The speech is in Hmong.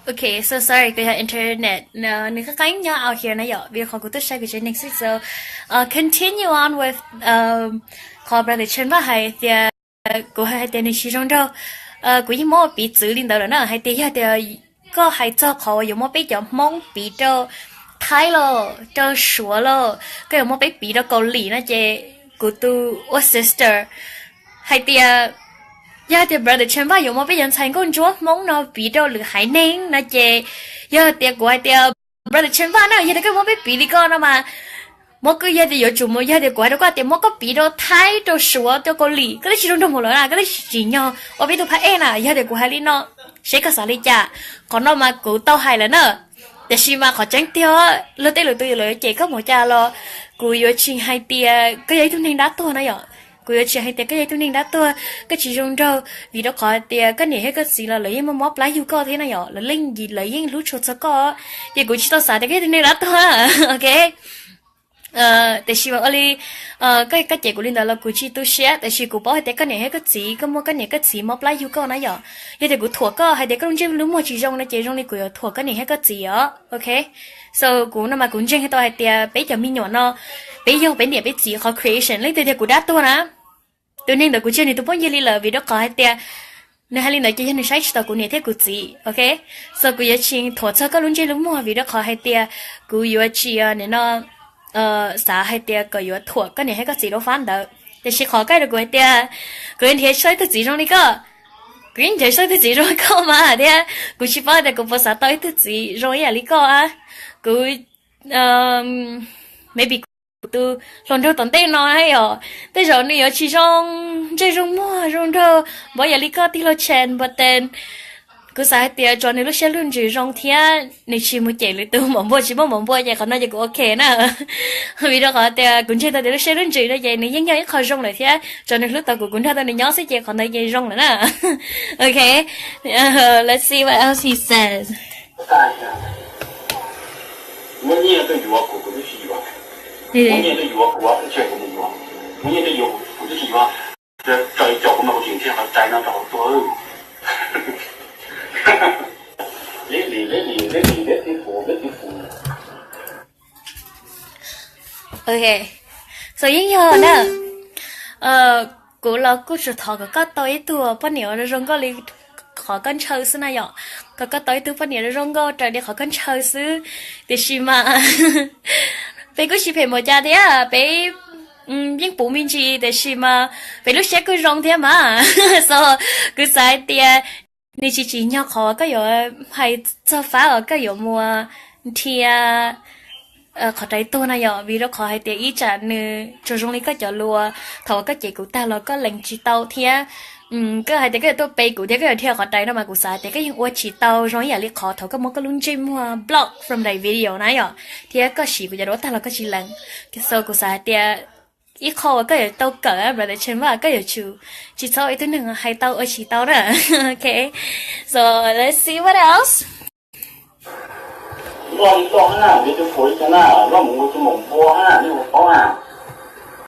Ok, so sorry, kuv yog internet nws qeeb qeeb nyob out here na yom, vim qhov kuv tuaj saib kuv tsev neeg xwb. So continue on with qhov brother Chen Vaj hais tias, kuv hais tias nws tsis zoo nraug. Kuv yeej muab piv txwv li ntawd lawm na, hais tias yog tias koj hais txog qhov uas yuav muab peb cov Hmoob piv rau Thaib los rau Suav los koj yuav muab peb piv rau Kaus Lim no ces kuv tus ua sister hais tias yog tias brother Chen Vaj yuav muab peb cov ntxhais nkauj ntsuab Hmoob no piv rau lwm haiv neeg no ces, yog tias kuv hais tias brother Chen Vaj na, yog tias koj muab peb piv li koj no mas, muab koj, yog tias yuav tsum mus, yog tias kuv hais rau koj tias muab koj piv rau Thaib rau Suav rau Kaus Lim, koj twb tsis zoo nraug mus lawm na, koj twb tsis tsim nyog ua peb tug phab ej na, yog tias kuv hais li no, seb koj xav li cas. Qhov no mas kuv tau hais lawm na. Tiam sis mas qhov tseeb tiag luag tej lwm tus yuav lawv cem koj mus cas los kuv yuav tsis hais tias koj yog ib tug neeg dab tuag na yom. Kuv yuav tsis hais tias koj yog ib tug neeg dab tuag, koj tsis zoo nraug, vim rau qhov hais tias koj niam thiab koj txiv los lawv yeej muaj mob plab yug koj thiab na yom, lawv yeej, lawv yeej hlub tshua txog koj. Ces kuv tsis tau xav tias koj yog ib tug neeg dab tuag, ok. Tiam sis mas ua li koj cem kuv li ntawd los kuv tsis tu siab, tiam sis kuv paub hais tias koj niam thiab koj txiv, koj muaj koj niam koj txiv mob plab yug koj na yom. Yog tias kuv thuam koj hais tias koj lub ntsej lub muag tsis zoo no ces zoo li kuv yuav thuam koj niam thiab koj txiv os, ok. So kuv no mas kuv ntseeg tau hais tias peb cov me nyuam no, peb yog peb niam peb txiv qhov creation, leej twg tias kuv dab tuag na. Tus neeg ntawd kuv tsis yog nws tus phooj ywg li lawm vim rau qhov hais tias nws hais li ntawd ces yog nws saib tsis taus kuv niam thiab kuv txiv, ok. So kuv yuav tsis thuam txog koj lub ntsej lub muag vim rau qhov hais tias kuv yuav tsis, nim no, xav hais tias kom yuav thuam koj niam thiab koj txiv rau fab ntawd. Tiam sis qhov koj hais rau kuv hais tias kuv yuav nrhiav tsis tau ib tug txiv zoo li koj, kuv yeej nrhiav tsis tau ib tug txiv zoo li koj mas thiab kuv tsis paub tias kuv puas xav tau ib tug txiv zoo ib yam li koj. Kuv, maybe kuv tus hluas nraug tom ntej no na yom, tej zaum nws yuav tsis zoo ntsej zoo muag zoo nraug npaum yam li koj tij laug Chen Vaj, kuv xav hais tias tso nws lub siab lub ntsws zoo thiab nws tsis mus cem lwm tus, mom npua tsis muaj mom npua ces qhov no ces kuv ok na. Vim rau qhov tias kuv ntseeg tau tias lub siab lub ntsws no ces nws yeej yog ib qho zoo lawm thiab tso nws hlub tau kuv, kuv nrog tau nws nyob xwb ces qhov ntawd ces zoo lawm na. Ok, let's see what else he says. Ok, so yeej yog na, kuv los kuj tsuas thov kom koj tau ib tug poj niam zoo zoo nkauj li qhov koj ntshaw xwb na yom, kom koj tau ib tug poj niam zoo zoo nkauj raws li qhov koj ntshaw xwb. Tiam sis mas peb kuj tsis phem npaum cas thiab, peb yeej puv me ntsis tiam sis mas peb lub siab kuj zoo thiab mas. So kuv xav hais tias nws tsis tsim nyog qhov koj yuav hais txog fab uas koj yuav mus nrhiav qhov rais tuag na yom, vim rau qhov hais tias ib tsam nws tsuas zoo li koj cov lus, thaum uas koj cem kuv tag los koj lees tsis tau thiab koj hais tias koj yuav tuaj pe kuv thiab koj yuav nrhiav qhov rais no mas kuv xav hais tias koj yeej ua tsis tau zoo ib yam li qhov thaum koj muab koj lub ntsej muag block from the video na yom, thiab koj siv kuv cov duab tag los koj tsis lees. So kuv xav hais tias ib qho uas koj yuav tau kawm brother Chen Vaj, koj yuav tsum tsis txhob ua ib tug neeg hais tau ua tsis tau na. Ok, so let's see what else. Loj li koj na, yuav tus puas li cas na, loj mus ua tus maum npua na, nej puas paub na?